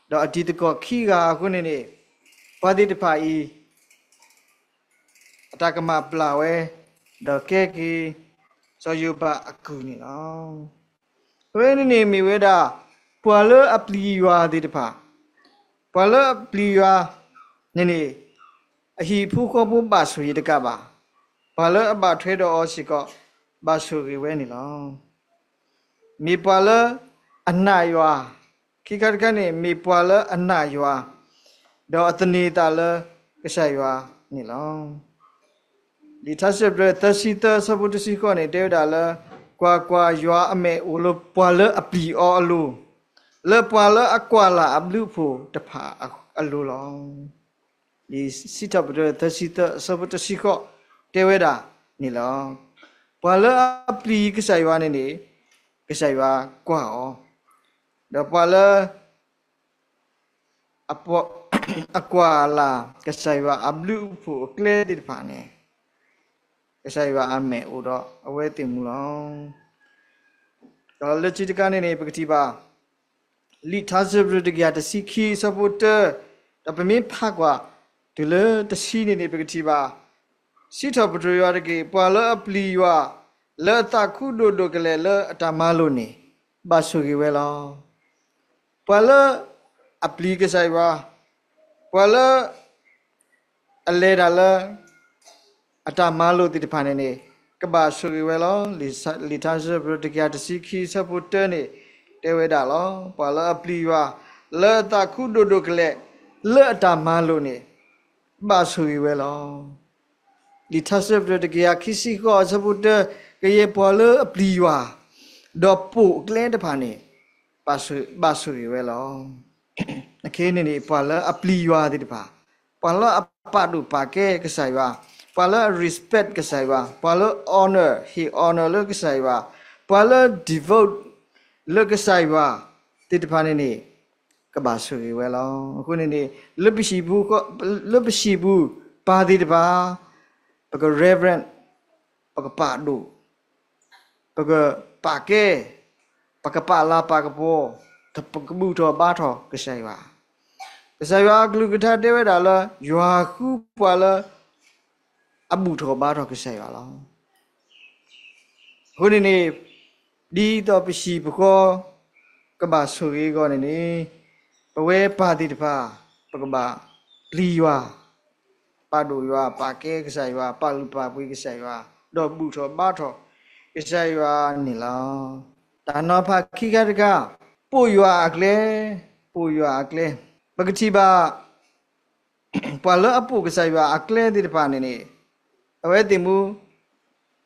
ဒီးအတံၤသကိးခံဂၤအဃိန့ၣ်န့ၣ် ပှၤသ့ၣ်တဖၣ်အံၤ အတၢ်ကမၣ်ပျၢ်ဝဲ ဒီးကဲက့ၤ စီၤယိၤဘးအကုၢ်န့ၣ်လီၤ. အဝဲန့ၣ်န့ၣ်မ့ၢ်ဝဲဒၣ် ပှၤလၢအပျံၤယွၤသ့ၣ်တဖၣ်, ပှၤလၢအပျံၤယွၤန့ၣ်န့ၣ် အဟံၣ်ဖိဃီဖိဘၣ်ဆိၣ်ဂ့ၤတကးဘၣ်, ပှၤလၢအဘၣ်ထွဲဒီးအီၤစ့ၢ်ကီး ဘၣ်ဆိၣ်ဂ့ၤဝဲန့ၣ်လီၤ. မ့ၢ်ပှၤလၢအနာ်ယွၤ, ခံခါတခါန့ၣ် မ့ၢ်ပှၤလၢအနာ်ယွၤ ဒီးအသန့ၤအသးလၢကစၢ်ယွၤန့ၣ်လီၤ. လံာ်ထါစံးပတြၢၤ သၢဆံသၢ အဆၢဖိတဆံဃိးန့ၣ် တဲဝဲဒၣ်လၢ ကွၢ်ကွၢ်, ယွၤအမဲာ်အိၣ်လၢပှၤလၢအပျံၤအီၤအလိၤ, လၢပှၤလၢအကွၢ်လၢ်အဘျုးအဖှိၣ်တဖၣ်အလိၤလီၤ. လံာ်စံးထီၣ်ပတြၢၤ သၢဆံသၢ အဆၢဖိတဆံဃိး တဲဝဲဒၣ်န့ၣ်လီၤ. ပှၤလၢအပျံၤကစၢ်ယွၤန့ၣ်န့ၣ် ကစၢ်ယွၤကွၢ်အီၤ, ဒီးပှၤလၢ အကွၢ်လၢ်ကစၢ်ယွၤအဘျုးအဖှိၣ်အကျဲသ့ၣ်တဖၣ်န့ၣ် ကစၢ်ယွၤအမဲာ်အိၣ်ဒီးအဝဲသ့ၣ်မူလီၤ. ဒီးလၢခံတခါန့ၣ်န့ၣ် ပကထံၣ်ဘၣ် လံာ်ထါစံးပတြၢၤ တကယၤတဆံခံ အဆၢဖိတၢ, ဒီးပမ့ၢ်ဖးကွၢ်တုၤလၢတဆံန့ၣ်န့ၣ် ပကထံၣ်ဘၣ် စံးထီၣ်ပတြၢၤယွၤတက့ၢ်, ပှၤလၢအပျံၤယွၤ လၢအသးခုဒိၣ်ဒိၣ်ကလဲာ်လၢအတၢ်မၤလိာ်န့ၣ် ဘၣ်ဆိၣ်ဂ့ၤဝဲလီၤ. ပှၤလၢအပျံၤကစၢ်ယွၤ, ပှၤလၢ အလဲၤတၢ်လၢ အတၢ်မၤလိာ်သ့ၣ်တဖၣ်န့ၣ်န့ၣ် ကဘၣ်ဆိၣ်ဂ့ၤဝဲလီၤ. လံာ်ထါစံးပတြၢၤ တကယၤတဆံခံ အဆၢဖိတၢန့ၣ် တဲဝဲဒၣ်လီၤ. ပှၤလၢအပျံၤယွၤ လၢအသးခုဒိၣ်ဒိၣ်ကလဲာ် လၢအတၢ်မၤလိာ်န့ၣ် ဘၣ်ဆိၣ်ဂ့ၤဝဲလီၤ. လံာ်ထါစံးပတြၢၤ တကယၤခံဆံဃိး အဆၢဖိတၢ, ကယဲၢ်ပှၤလၢအပျံၤယွၤ ဒီးပိာ်အကျဲတဖၣ်န့ၣ် ဘၣ်ဆိၣ်ဂ့ၤဝဲလီၤ. အခဲအံၤန့ၣ်န့ၣ် ပှၤလၢအပျံၤယွၤသ့ၣ်တဖၣ်, ပှၤလၢအပာ်ဒိၣ်ပာ်ကဲကစၢ်ယွၤ, ပှၤလၢအ respect ကစၢ်ယွၤ, ပှၤလၢ honor, ဟ့ၣ် honor လၢကစၢ်ယွၤ, ပှၤလၢ devote လၢကစၢ်ယွၤသ့ၣ်တဖၣ်န့ၣ်န့ၣ် ကဘၣ်ဆိၣ်ဂ့ၤဝဲလီၤ. အဃိန့ၣ်န့ၣ် လၢပဟံၣ်ပူၤ ပှၤသ့ၣ်တဖၣ် ပက reverend, ပကပာ်ဒိၣ် ပကပာ်ကဲ, ပကပာ်လၤပာ်ကပီၤ, ပကဘူၣ်ထီၣ်ဘါထီၣ်ကစၢ်ယွၤ. ကစၢ်ယွၤအကလုၢ်ကထါတဲဝဲဒၣ်လၢ ယွၤဃုပှၤလၢ အဘူၣ်ထီၣ်ဘါထီၣ်ကစၢ်ယွၤလီၤ. အဃိန့ၣ်န့ၣ် ဒ်သိးပဟံၣ်ပဃီ ကဘၣ်ဆိၣ်ဂ့ၤအဂီၢ်န့ၣ်န့ၣ် ပဝဲပၢ်သ့ၣ်တဖၣ် ပကဘၣ်ပျံၤယွၤ, ပာ်ဒိၣ်ယွၤ, ပာ်ကဲကစၢ်ယွၤ, ပာ်လုၢ်ပာ်ပှ့ၤကစၢ်ယွၤ, ဒီးဘူၣ်ထီၣ်ဘါထီၣ်ကစၢ်ယွၤန့ၣ်လီၤ. တၢ်နီၤဖးခံခါတခါ, ပိာ်ယွၤအကျဲ, ပိာ်ယွၤအကျဲ. ပကထံၣ်ဘၣ် ပှၤလၢအပိာ်ကစၢ်ယွၤအကျဲသ့ၣ်တဖၣ်န့ၣ်န့ၣ် အဝဲသ့ၣ်မူ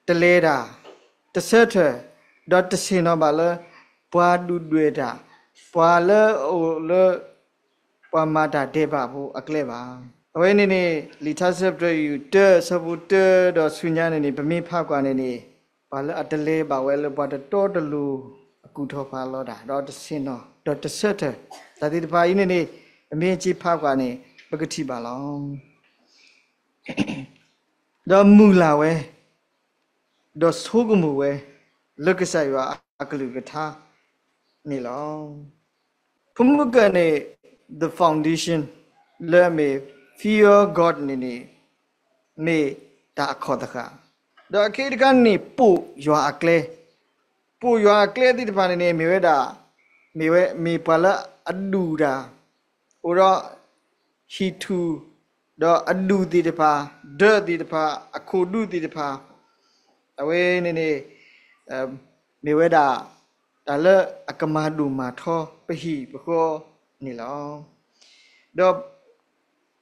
တလဲၤတၢ်, တဆၢထၢၣ်, ဒီးတဆ့ၣ်နီၤဘၣ်လၢ ပှၤဒုၣ်ဒွဲၣ်တၢ်, ပှၤလၢအအိၣ်လၢ ပှၤမၤတၢ်ဒဲးဘးဖိအကျဲဘၣ်. အဝဲန့ၣ်န့ၣ် လံာ်ထါစံးပတြၢၤ ယူၢ်တၢ အဆၢဖိတၢ ဒီးဆူညါန့ၣ်န့ၣ် ပမ့ၢ်ဖးကွၢ်န့ၣ်န့ၣ် ပှၤလၢအတလဲၤဘၣ်ဝဲလၢပှၤတတီတလိၤအကူၣ်ထီၣ်ဖးလီၤတၢ် ဒီးတဆ့ၣ်နီၤ ဒီးတဆၢထၢၣ် တၢ်သ့ၣ်တဖၣ်အံၤန့ၣ်န့ၣ် ပမ့ၢ်က့ၤဖးကွၢ်န့ၣ် ပကထံၣ်ဘၣ်လီၤ. ဒီးမုၢ်လၢ်ဝဲ, ဒီးဆိကမိၣ်ဝဲ လၢကစၢ်ယွၤအကလုၢ်ကထါန့ၣ်လီၤ. ဖိမုၣ်ကၢၢ်န့ၣ် the foundation လၢအမ့ၢ် fear God န့ၣ်န့ၣ် မ့ၢ်တၢ်အခီၣ်သဃာ်, ဒီးအခဲအံၤတခါန့ၣ် ပိာ်ယွၤအကျဲ, ပိာ်ယွၤအကျဲသ့ၣ်တဖၣ်န့ၣ်န့ၣ် မ့ၢ်ဝဲဒၣ် မ့ၢ်ဝဲ မ့ၢ်ပှၤလၢအဒူၣ်တၢ် အိၣ်ဒီး ဟံၣ်ထူၣ်, ဒီးအဒူၣ်သ့ၣ်တဖၣ်, ဒၢးသ့ၣ်တဖၣ်, အခိၣ်ဒူသ့ၣ်တဖၣ်, အဝဲန့ၣ်န့ၣ် မ့ၢ်ဝဲဒၣ် တၢ်လၢအကမၤဒိၣ်မၤထီပဟံၣ်ပဃီန့ၣ်လီၤ. ဒီး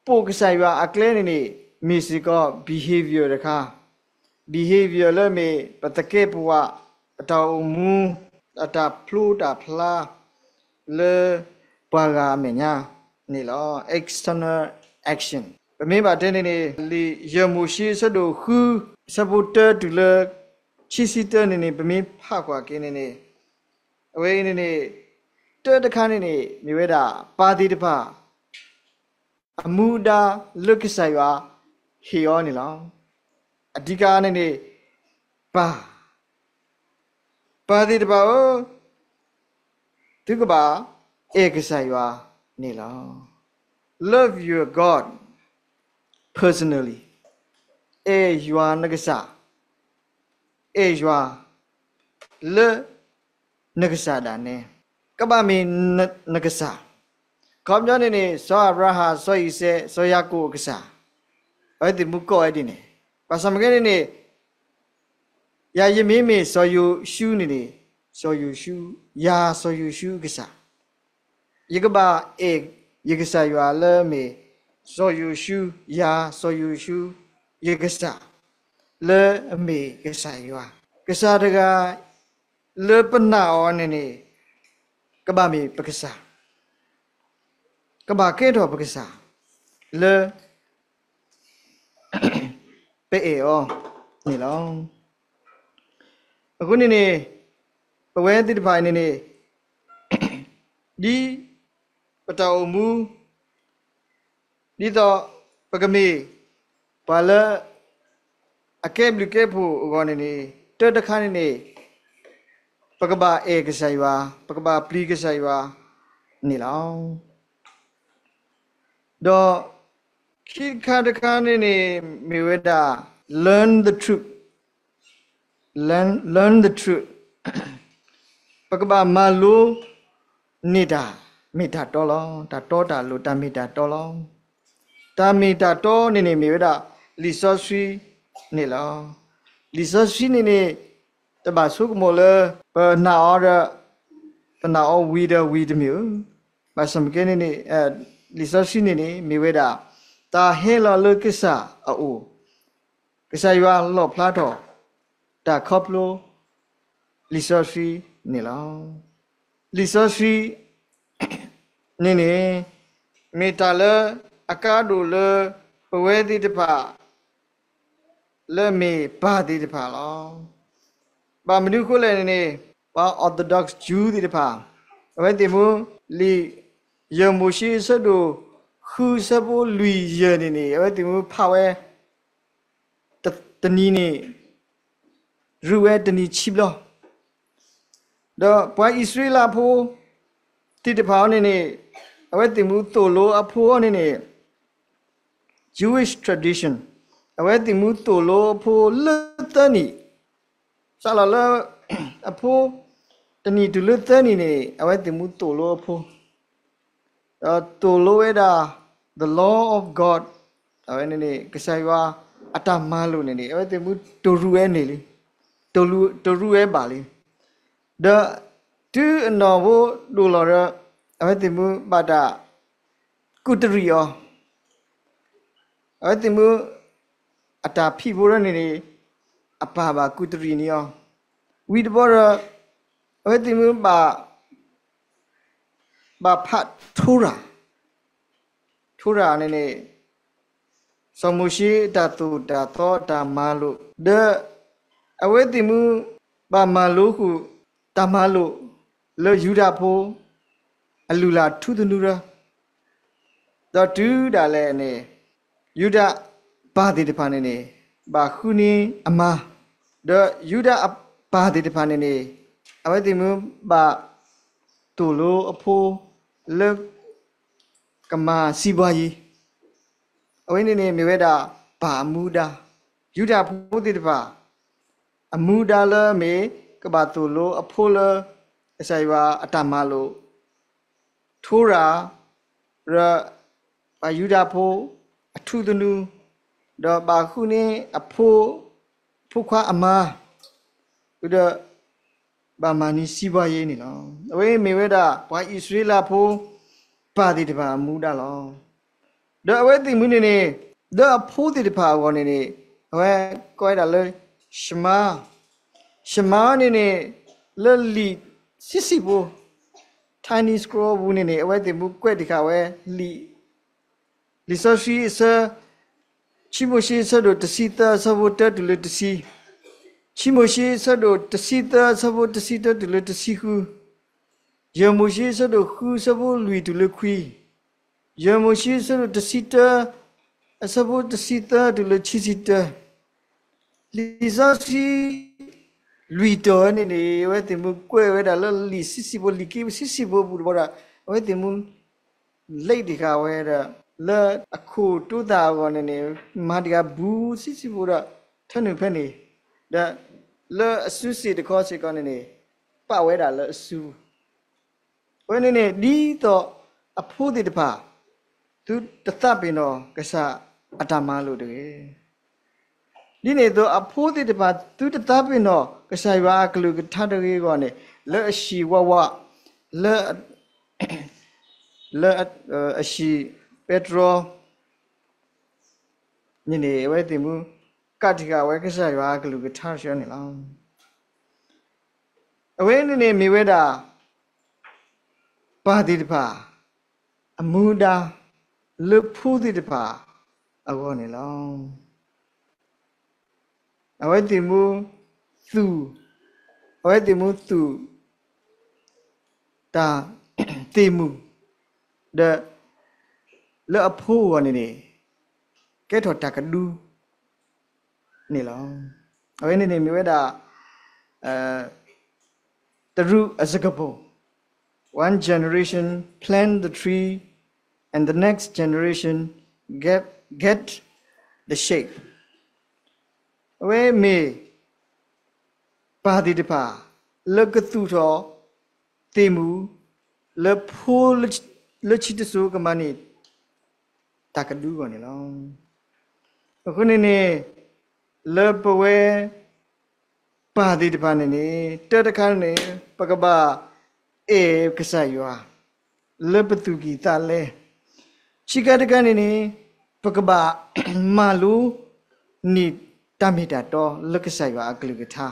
ပိာ်ကစၢ်ယွၤအကျဲန့ၣ်န့ၣ် မ့ၢ်စ့ၢ်ကီး behavior တခါ, behavior လၢမ့ၢ်ပသကဲးပဝး, ပတၢ်အိၣ်မူ, အတၢ်ဖျိတၢ်ဖျါ လၢပှၤဂၤအမဲာ်ညါန့ၣ်လီၤ. external action ပမ့ၢ်ဘၣ်တဲန့ၣ်န့ၣ် လံာ်ယဲၢ်မိၤၡ့ အဆၢဒိၣ်ဃု အဆၢဖိတၢတုၤလၢ ခံဆံတၢန့ၣ်န့ၣ် ပမ့ၢ်ဖးကွၢ်က့ၤန့ၣ်န့ၣ် အဝဲအံၤန့ၣ်န့ၣ် တၢတခါန့ၣ်န့ၣ် မ့ၢ်ဝဲဒၣ် ပၢ်သ့ၣ်တဖၣ် အမူဒါလၢကစၢ်ယွၤဟ့ၣ်အီၤန့ၣ်လီၤ. အဓိကန့ၣ်န့ၣ် ပၢ်, ပၢ်သ့ၣ်တဖၣ်ဧၢ, သုကဘၣ်အဲၣ်ကစၢ်ယွၤန့ၣ်လီၤ. Love your God personally, အဲၣ်ယွၤနကစၢ်, အဲၣ်ယွၤလၢနကစၢ်ဒၣ်နဲ, ကဘၣ်မ့ၢ်နကစၢ်. ခီပညီန့ၣ်န့ၣ် စီၤအၤဘြၤဟၣ်, စီၤအံၤစဲး, စီၤယၤကိာ်အကစၢ်, အဝဲသ့ၣ်မူကိးဝဲဒ်န့ၣ်. ဘၣ်ဆၣ်မ့ၢ်ကဲန့ၣ်န့ၣ် ယၤယမ့မ့ၢ်စီၤယိၤၡူန့ၣ်န့ၣ်, စီၤယိၤၡူ, ယၤစီၤယိၤၡူအကစၢ်, ယကဘၣ်အဲၣ်ယကစၢ်ယွၤလၢအမ့ၢ်စီၤယိၤၡူ, ယၤစီၤယိၤၡူ, ယကစၢ်လၢအမ့ၢ်ကစၢ်ယွၤ, ကစၢ်တဂၤလၢပနာ်အီၤန့ၣ်န့ၣ် ကဘၣ်မ့ၢ်ပကစၢ်, ကဘၣ်ကဲထီၣ်ပကစၢ်လၢ ပအဲၣ်အီၤန့ၣ်လီၤ. အဃိန့ၣ်န့ၣ် ပဝဲသ့ၣ်တဖၣ်အံၤန့ၣ်န့ၣ် ဒ်ပတၢ်အိၣ်မူ ဒ်သိးပကမ့ၢ်ပှၤလၢအကဲဘျုးကဲဖှိၣ်အဂီၢ်န့ၣ်န့ၣ် တၢတခါန့ၣ်န့ၣ် ပကဘၣ်အဲၣ်ကစၢ်ယွၤ, ပကဘၣ်ပျံၤကစၢ်ယွၤန့ၣ်လီၤ. ဒီးခံခါတခါန့ၣ်န့ၣ် မ့ၢ်ဝဲဒၣ် learn the truth, learn, learn the truth, ပကဘၣ်မၤလိန့ၢ်တၢ်မ့ၢ်တၢ်တီလီၤ. တၢ်တီတၢ်လိၤ တၢ်မ့ၢ်တၢ်တီလီၤ. တၢ်မ့ၢ်တၢ်တီန့ၣ်န့ၣ် မ့ၢ်ဝဲဒၣ်လံာ်စီဆှံန့ၣ်လီၤ. လံာ်စီဆှံန့ၣ်န့ၣ် တဘၣ်ဆိကမိၣ်လၢ ပနာ်အီၤဒီး ပနာ်အီၤဝံၤဒီးဝံၤတမ့ၢ်ဧိၤ. ဘၣ်ဆၣ်မ့ၢ်ကဲန့ၣ်န့ၣ် လံာ်စီဆှံန့ၣ်န့ၣ် မ့ၢ်ဝဲဒၣ် တၢ်ဟဲလီၤလၢကစၢ်အအိၣ်, ကစၢ်ယွၤလီၣ်ဖျါထီၣ် တၢ်ခီဖျိ လံာ်စီဆှံန့ၣ်လီၤ. လံာ်စီဆှံန့ၣ်န့ၣ် မ့ၢ်တၢ်လၢအကါဒိၣ်လၢပဝဲသ့ၣ်တဖၣ် လၢအမ့ၢ်ပၢ်သ့ၣ်တဖၣ်လီၤ. ဘၣ်မနုၤအဃိလဲၣ်န့ၣ်န့ၣ် ပှၤ Orthodox Jew သ့ၣ်တဖၣ် အဝဲသ့ၣ်မူ လံာ်ယဲၢ်မိၤၡ့အဆၢဒိၣ်ဃုအဆၢဖိလွံၢ်ယဲၢ်န့ၣ်န့ၣ် အဝဲသ့ၣ်မူဖးဝဲ တနံၤန့ၣ် ရူးဝဲတနံၤဆံဘျီ, ဒီးပှၤအံၣ်စရ့လးဖိသ့ၣ်တဖၣ်အံၤန့ၣ်န့ၣ် အဝဲသ့ၣ်မူသိၣ်လိအဖိအံၤန့ၣ်န့ၣ် Jewish tradition အဝဲသ့ၣ်မူသိၣ်လိအဖိလၢသၢနံၣ်, စးလီၤလၢ အဖိ တနံၣ်တုၤလၢသၢနံၣ်န့ၣ် အဝဲသ့ၣ်မူသိၣ်လိအဖိ ဒီးသိၣ်လိဝဲဒၣ် the law of God အဝဲန့ၣ်န့ၣ် ကစၢ်ယွၤအတၢ်မၤလိာ်န့ၣ်န့ၣ် အဝဲသ့ၣ်မူတရူးဝဲန့ၣ်လံ, တရူးဝဲဘၣ်လံ. ဒီးတုၤအနီၢ်ဖိဒိၣ်လီၤဒီး အဝဲသ့ၣ်မူဘၣ်တၢ်ကူးတရံးအီၤ, အဝဲသ့ၣ်မူအတၢ်ဖံးဖိဒၣ်န့ၣ်န့ၣ် အပၢ်ဘၣ်ကူးတရံးန့ၢ်အီၤ, ဝံၤတဘျီဒီး အဝဲသ့ၣ်မူဘၣ် ဘၣ်ဖးထိရၤ, ထိရၤန့ၣ်န့ၣ် စီၤမိၤၡ့အတၢ်သိၣ်တၢ်သီအတၢ်မၤလိာ်, ဒီးအဝဲသ့ၣ်မူဘၣ်မၤလိဃုာ်တၢ်မၤလိာ်လၢယူဒၤဖိ အလုၢ်အလၢ်ထူသနူဒီး ဒီးတုၤဒၣ်လဲာ်န့ၣ် ယူဒၤပၢ်သ့ၣ်တဖၣ်န့ၣ်န့ၣ် ဘၣ်ဃုန့ၢ်အမါ, ဒီးယူဒၤအပၢ်သ့ၣ်တဖၣ်န့ၣ်န့ၣ် အဝဲသ့ၣ်မူဘၣ်သိၣ်လိအဖိလၢကမၤစံးဘှါယံၤ, အဝဲန့ၣ်န့ၣ်မ့ၢ်ဝဲဒၣ်ပၢ်အမူဒါ, ယူဒၤဖိသ့ၣ်တဖၣ် အမူဒါလၢအမ့ၢ်ကဘၣ်သိၣ်လိအဖိလၢ ကစၢ်ယွၤအတၢ်မၤလိာ် ထိရၤ ဒီးပှၤယူဒၤဖိအထူသနူ, ဒီးဘၣ်ဃုန့ၢ်အဖိ, ဖိခွါအမါ, ဒီးဘၣ်မၤန့ၢ်စံးဘှါယံၤန့ၣ်လီၤ. အဝဲမ့ၢ်ဝဲဒၣ်ပှၤအံၣ်စရ့လးဖိ ပၢ်သ့ၣ်တဖၣ်အမူဒါလီၤ. ဒီးအဝဲသ့ၣ်မူန့ၣ်န့ၣ် လၢအဖိသ့ၣ်တဖၣ်အဂီၢ်န့ၣ်န့ၣ် အဝဲကိးဝဲဒၣ်လၢ Shema, Shema န့ၣ်န့ၣ် လၢလံာ်ဆံးဆံးဖိ Tiny Scroll ပူၤန့ၣ်န့ၣ် အဝဲသ့ၣ်မူကွဲးတ့ၢ်ဃာ်ဝဲလံာ်, လံာ်စီဆှံအဆၢ, ခံမိၤၡ့အဆၢဒိၣ်တဆံသၢအဆၢဖိတၢတုၤလၢတဆံ, ခံမိၤၡ့အဆၢဒိၣ်တဆံသၢအဆၢဖိတဆံတၢတုၤလၢတဆံဃု, ယဲၢ်မိၤၡ့အဆၢဒိၣ်ဃုအဆၢဖိလွံၢ်တုၤလၢခွံ, ယဲၢ်မိၤၡ့အဆၢဒိၣ်တဆံတၢ အဆၢဖိတဆံသၢတုၤလၢခံဆံတၢ, လံာ်စီဆှံ လွံၢ်တီၤဝဲန့ၣ်န့ၣ် အဝဲသ့ၣ်မူကွဲးဝဲဒၣ်လၢလံာ်ဆံးဆံးဖိ လံာ်က့ဆံးဆံးဖိအပူၤတဘျီဒီး အဝဲသ့ၣ်မူ လံာ်တ့ၢ်ဃာ်ဝဲဒီး လၢအခိၣ်တူာ်သးအဂီၢ်န့ၣ်န့ၣ် မၤတဂၤဘူးဆံးဆံးဖိဒီး ထၢနုာ်ဖဲန့ၣ်, ဒီးလၢအစုစ့ၣ်တခီစ့ၢ်ကီးန့ၣ်န့ၣ် ပာ်ဝဲဒၣ်လၢအစု အဝဲန့ၣ်န့ၣ် ဒ်သိးအဖိသ့ၣ်တဖၣ် သုတသးပ့ၤနီၣ်ကစၢ်အတၢ်မၤလိာ်တဂ့ၤ. ဒ်န့ၣ်အသိးအဖိသ့ၣ်တဖၣ် သုတသးပ့ၤနီၣ်ကစၢ်ယွၤအကလုၢ်ကထါတဂ့ၤအဂီၢ်န့ၣ် လၢအဟံၣ်ဝးဝး လၢ လၢ အဟံၣ်ပဲတြီန့ၣ်န့ၣ် အဝဲသ့ၣ်မူ ကးတံာ်ဃာ်ဝဲကစၢ်ယွၤအကလုၢ်ကထါတဆၢန့ၣ်လီၤ. အဝဲန့ၣ်န့ၣ်မ့ၢ်ဝဲဒၣ် ပၢ်သ့ၣ်တဖၣ် အမူဒါ လၢဖိသ့ၣ်တဖၣ်အဂီၢ်န့ၣ်လီၤ. အဝဲသ့ၣ်မူသူၣ် အဝဲသ့ၣ်မူသူၣ် တၢ်သ့ၣ်မုၢ် ဒီး လၢအဖိအဂီၢ်န့ၣ်န့ၣ် ကဲထီၣ်တၢ်ကဒုန့ၣ်လီၤ. အဝဲန့ၣ်န့ၣ်မ့ၢ်ဝဲဒၣ် တရူးအစကပိၤ one generation plant the tree and the next generation get, get the shape. အဝဲမ့ၢ် ပၢ်သ့ၣ်တဖၣ် လၢကသူၣ်ထီၣ်သ့ၣ်မုၢ် လၢဖိလၢဆံတစိၤကမၤန့ၢ် တၢ်ကဒုအဂီၢ်န့ၣ်လီၤ. အဃိန့ၣ်န့ၣ် လၢပဝဲ ပၢ်သ့ၣ်တဖၣ်န့ၣ်န့ၣ် တၢတခါန့ၣ် ပကဘၣ်အဲၣ်ကစၢ်ယွၤ လၢပသူၣ်ကံၢ်သးလဲ, ခံခါတခါန့ၣ်န့ၣ် ပကဘၣ်မၤလိန့ၢ်တၢ်မ့ၢ်တၢ်တီလၢကစၢ်ယွၤအကလုၢ်ကထါ,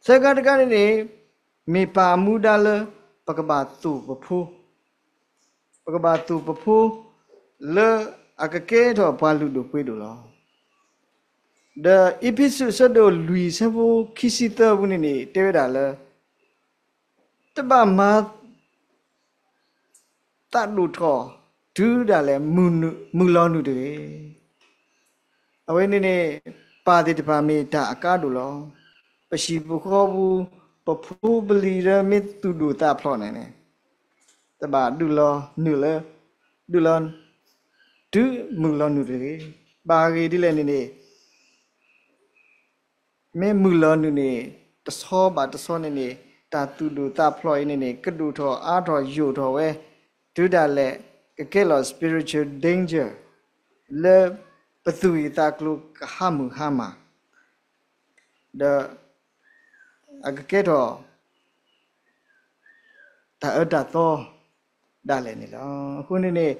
သၢခါတခါန့ၣ်န့ၣ် မ့ၢ်ပၢ်အမူဒါလၢ ပကဘၣ်သူၣ်ပဖိ ပကဘၣ်သူၣ်ပဖိ လၢအကကဲထီၣ်ပှၤလုၢ်ဒိၣ်ပှ့ၤဒိၣ်လီၤ. ဒီးအ့းဖ့းစူးအဆၢဒိၣ်လွံၢ်အဆၢဖိခံဆံသၢပူၤန့ၣ်န့ၣ် တဲဝဲဒၣ်လၢ တဘၣ်မၤ သးဒိၣ်ထီၣ် တုၤဒၣ်လဲာ် မုၢ်လီၤနုာ်တဂ့ၤ. အဝဲန့ၣ်န့ၣ် ပၢ်သ့ၣ်တဖၣ်မ့ၢ်တၢ်အကါဒိၣ်လီၤ. ပဟံၣ်ပဃီပူၤ ပဖိပလံၤလၢမ့ၢ်သူၣ်ဒိၣ်သးဖျိးန့ၣ်န့ၣ် တဘၣ်ဒုးလီၤနုာ်လၢ ဒုးလီၤ တုၤမုၢ်လီၤနုာ်တဂ့ၤ. ဘၣ်ဂ့ၢ်ဒ်လဲၣ်န့ၣ်န့ၣ် မ့ၢ်မုၢ်လီၤနုာ်န့ၣ် တဆီဘၣ်တဆီန့ၣ်န့ၣ် တၢ်သူၣ်ဒိၣ်သးဖျိးအံၤန့ၣ်န့ၣ် ကဒိၣ်ထီၣ်အါထီၣ်ယိာ်ထီၣ်ဝဲ တုၤဒၣ်လဲာ် ကကဲလီၤ spiritual danger လၢပသူၣ်ဂံၢ်သးကျိၤကဟါမုၢ်ဟါမး ဒီး အကကဲထီၣ် တၢ်အၢတၢ်သီဒၣ်လဲာ်န့ၣ်လီၤ. အဃိန့ၣ်န့ၣ်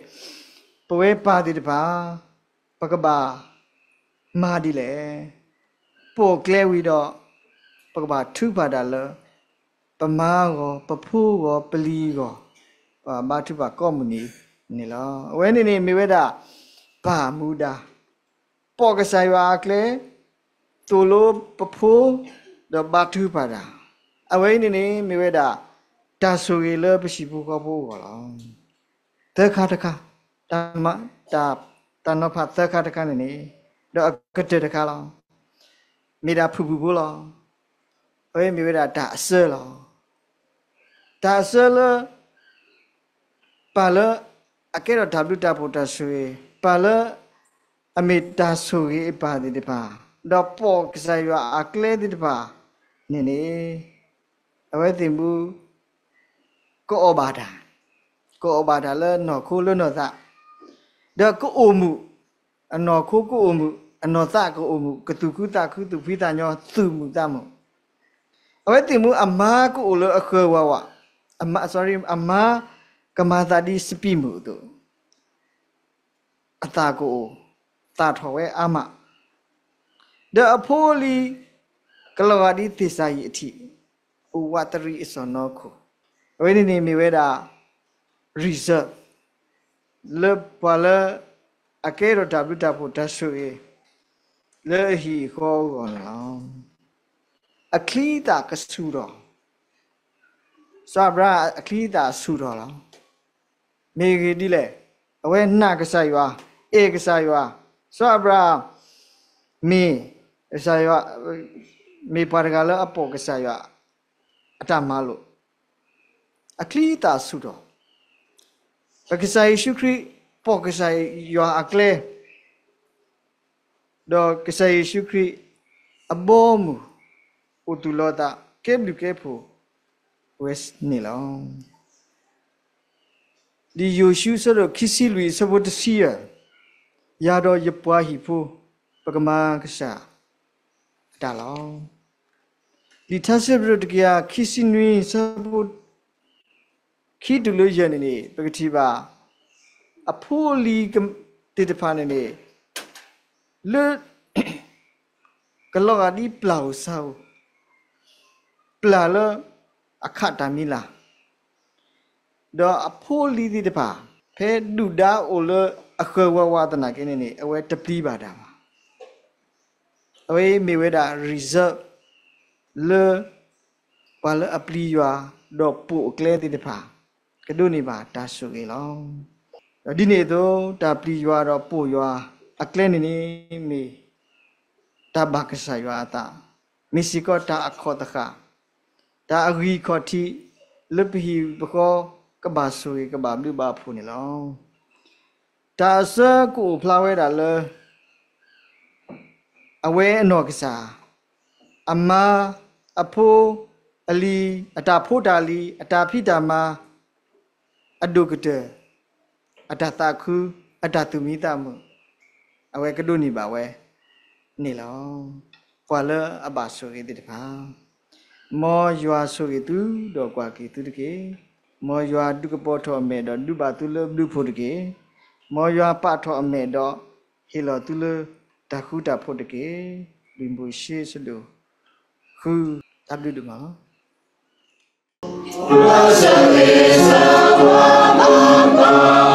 ပဝဲပၢ်သ့ၣ်တဖၣ် ပကဘၣ်မၤဒ်လဲၣ်. ပိာ်ကျဲဝံၤဒီး ပကဘၣ်ထုကဖၣ်တၢ်လၢ ပမါအဂီၢ်, ပဖိအဂီၢ်, ပလံၤအဂီၢ်, ပဘါထုကဖၣ်ကိးမုၢ်နံၤန့ၣ်လီၤ. အဝဲန့ၣ်န့ၣ်မ့ၢ်ဝဲဒၣ် ပၢ်မူဒါ ပိာ်ကစၢ်ယွၤအကျဲ, သိၣ်လိပဖိ, ဒီးဘါထုကဖၣ်တၢ်, အဝဲအံၤန့ၣ်န့ၣ် မ့ၢ်ဝဲဒၣ် တၢ်ဆိၣ်ဂ့ၤလၢပဟံၣ်ဖိဃီဖိအဂီၢ်လီၤ. သၢခါတခါ, တၢ်နီၤဖးသၢခါတခါန့ၣ်န့ၣ်, ဒီးအကတၢၢ်တခါလီၤ. မ့ၢ်ဒၣ်ဖုၣ်ဖုၣ်ဖိလီၤ. အဝဲမ့ၢ်ဝဲဒၣ်တၢ်အစၢလီၤ. တၢ်အစၢလၢ ပၢ်လၢအကဲထီၣ်တၢ်ဘျုးတၢ်ဖှိၣ်တၢ်ဆိၣ်ဂ့ၤ, ပၢ်လၢအမ့ၢ်တၢ်ဆိၣ်ဂ့ၤအပၢ်သ့ၣ်တဖၣ်, ဒီးပိာ်ကစၢ်ယွၤအကျဲသ့ၣ်တဖၣ်န့ၣ်န့ၣ်, အဝဲသ့ၣ်မူ ကအီၣ်ဘၣ်တၢ်, ကအီၣ်ဘၣ်တၢ်လၢနီၢ်ခိလၢနီၢ်သး, ဒီးကအိၣ်မုာ်, အနီၢ်ခိကအိၣ်မုာ်, အနီၢ်သးကအိၣ်မုာ်, ကသူၣ်ခုသးခု, သူၣ်ဖှံသးညီ, သူၣ်မုာ်သးမုာ်. အဝဲသ့ၣ်မူအမါကအိၣ်လၢအဃၢၤဝးဝး, အမါ, sorry, အမါကမၤသးဒ်စပံးမုၢ်အသိး, အသးကအိၣ်, သၣ်ထီၣ်ဝဲအါမး, ဒီးအဖိအလံၤ ကလီၤဂာ်ဒ်သ့ၣ်စၤယံးအထံး, အိၣ်ဝးတရံးအစီၢ်နီၤခိၣ်, အဝဲန့ၣ်န့ၣ်မ့ၢ်ဝဲဒၣ် reserve လၢပှၤလၢအကဲထီၣ်တၢ်ဘျုးတၢ်ဖှိၣ်တၢ်ဆိၣ်ဂ့ၤ လၢအဟံၣ်အဃီအဂီၢ်န့ၣ်လီၤ. အချံအသၣ်ကဆူၣ်ထီၣ်, စီၤအၤဘြၤဟၣ်အချံအသၣ်ဆူၣ်ထီၣ်လီၤ. မ့ၢ်ဂ့ၢ်ဒ်လဲၣ်, အဝဲနာ်ကစၢ်ယွၤ, အဲၣ်ကစၢ်ယွၤ, စီၤအၤဘြၤဟၣ် မ့ၢ် ကစၢ်ယွၤ, မ့ၢ်ပှၤတဂၤလၢအပိာ်ကစၢ်ယွၤအတၢ်မၤလိာ်, အချံအသၣ်ဆူၣ်ထီၣ်, ပကစၢ်ယ့ၣ်ၡူးခရံာ် ပိာ်ကစၢ်ယွၤအကျဲ ဒီးကစၢ်ယ့ၣ်ၡူးခရံာ်အဘီအမုၢ် အိၣ်သူၣ်လီၤအသးကဲဘျုးကဲဖှိၣ်ဝဲန့ၣ်လီၤ. ဒ်ယိၤၡူအဆၢဒိၣ်ခံဆံလွံၢ်အဆၢဖိတဆံယဲၢ်, ယၤဒီးယပှၤဟံၣ်ဖိ ပကမၤကစၢ်အတၢ်လီၤ. ဒ်ထါစံးပတြၢၤတကယၤခံဆံနွံအဆၢဖိ ခံတုၤလၢယဲၢ်န့ၣ်န့ၣ် ပကထံၣ်ဘၣ် အဖိအလံၤသ့ၣ်တဖၣ်န့ၣ်န့ၣ် လၢ ကလီၤဂာ်ဒ်ပျၢ်ဧိၤဆါဧိၤ, ပျၢ်လၢအခးတၢ်မံၤလၢ်, ဒီးအဖိအလံၤသ့ၣ်တဖၣ် ဖဲဒုၣ်ဒါအိၣ်လၢအဃၢၤဝးဝးသနာ်က့န့ၣ်န့ၣ် အဝဲတပျံၤဘၣ်တၢ်ဘၣ်. အဝဲမ့ၢ်ဝဲဒၣ် reserve လၢ ပှၤလၢအပျံၤယွၤ ဒီးပိာ်အကျဲသ့ၣ်တဖၣ် ကဒိးန့ၢ်ဘၣ်တၢ်ဆိၣ်ဂ့ၤလီၤ. ဒီးဒ်န့ၣ်အသိး တၢ်ပျံၤယွၤဒီးပိာ်ယွၤအကျဲန့ၣ်န့ၣ် မ့ၢ်တၢ်ဘၣ်ကစၢ်ယွၤအသး, မ့ၢ်စ့ၢ်ကီးတၢ်အခီၣ်သဃာ်, တၢ်အဂံၢ်အခီၣ်ထံး လၢပဟံၣ်ပဃီကဘၣ်ဆိၣ်ဂ့ၤကဘၣ်ဘျုးဘၣ်ဖှိၣ်န့ၣ်လီၤ. တၢ်အဆၢကအိၣ်ဖျါဝဲဒၣ်လၢ အဝဲအနီၢ်ကစၢ်, အမါ, အဖိ, အလံၤ, အတၢ်ဖိတၢ်လံၤ, အတၢ်ဖံးတၢ်မၤ, အဒိၣ်ကတၢၢ်, အတၢ်သးခု, အတၢ်သူၣ်မံသးမုာ်, အဝဲကဒိးန့ၢ်ဘၣ်ဝဲန့ၣ်လီၤ. ပှၤလၢအဘၣ်ဆိၣ်ဂ့ၤသ့ၣ်တဖၣ်, မ်ယွၤဆိၣ်ဂ့ၤသုဒီးကွၢ်က့ၤသုတက့ၢ်. မ်ယွၤဒုးကပီၤထီၣ်အမဲာ်ဒီးဒုးဘၣ်သုလၢဘျုးဖှိၣ်တက့ၢ်. မ်ယွၤပာ်ထီၣ်အမဲာ်ဒီးဟ့ၣ်လီၤသုလၢတၢ်ဃူတၢ်ဖိးတက့ၢ်. လံာ်မိၤၡ့အဆၢဒိၣ်ဃု, တၢ်ဘျုးဒိၣ်မးလီၤ.